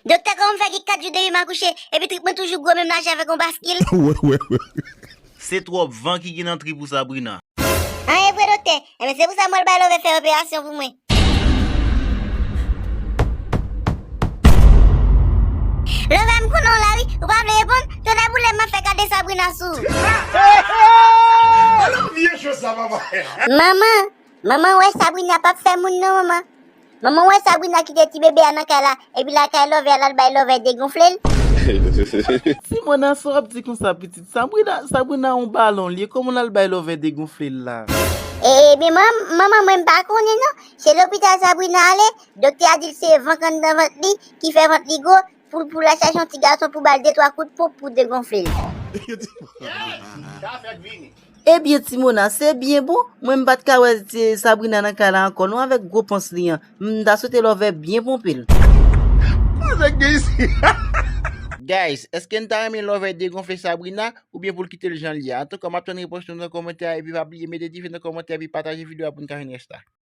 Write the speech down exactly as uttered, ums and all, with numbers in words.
Doktè, kòman m fè gen kat jou depi m akouche, epi trip mwen toujou gwo menm lajè avèk yon baskil? Wè, wè, wè. Se twòp van ki gen nan trip ou, Sabrina. An, e vre, doktè? Enben, se pou sa m wè l bay Love fè operasyon pou mwen. Love, m konnen w la, wi. Ou pa vle reponn? Tonnè boule m, m ap fè gade Sabrina sou. Vye cho sa, papa. Manman, manman wè Sabrina p ap fè moun non, manman. Manman wè Sabrina kite ti bebe a nan kay la, epi l al kay Love, l al bay Love degonfle l. Ti Mona, sa w ap di konsa, pitit? Sabrina, Sabrina yon balon li ye, kòman l al bay Love degonfle l la? Ebyen, manman, mwen m pa konnen non. Se lopital Sabrina ale, doktè a di l se van k anndan vant li ki fè vant li gwo, pou l pou l al chache yon ti gason pou ba l de twa kout ponp pou degonfle l. Sa fèk vini. Ebyen, Ti Mona, se byen bon. Mwen m pa t ka wè ti Sabrina nan kay la ankò non, avèk gwo pans li an. M ta swete Love byen ponpe l. Sa k gen isi? Guys, èske n ta renmen Love degonfle Sabrina oubyen pou l kite l jan l ye a? Antouka, m ap tann repons nou nan kòmantè a, epi pa bliye mete ti j'aime nan kòmantè epi pataje videyo a pou n ka jwenn rès la.